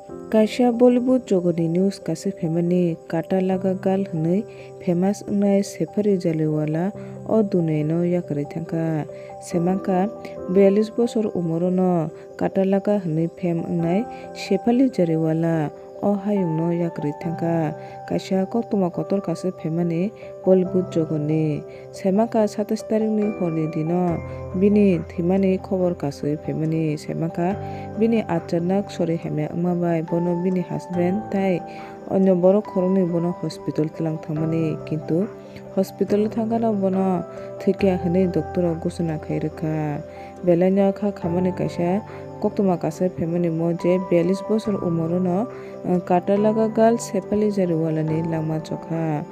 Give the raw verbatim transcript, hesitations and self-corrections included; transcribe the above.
Kaisa Bollywood jogoni news kasui phaimani Kata Laga Girl hwnwi famous wngnai Shefali Jariwala o duniyano yakarwi thangkha. Semankha biyalish bosor umorono Kata Laga hwnwi fame wngnai Shefali Jariwala o hayungno yakarwi thangkha. Kaisa koktwma kotor kasui phaimani Bollywood jogoni. Semankha satais tarikni horni dino bini thwimani khobor kasui phaimani. Semankha bini achanak sori hamya wngma bai bono bini husband tai onyo borok khoroknwi bono hospital tlang thangmani, kintu hospital thangkhano bono thwikha hwnwi doctor rok gosona khai rwkha. Belaino kha khamani kaisa koktwma kasui phaimani mo je biyalish bosor umorono, uh, Kata Laga Girl Shefali Jariwala ni langma chokha.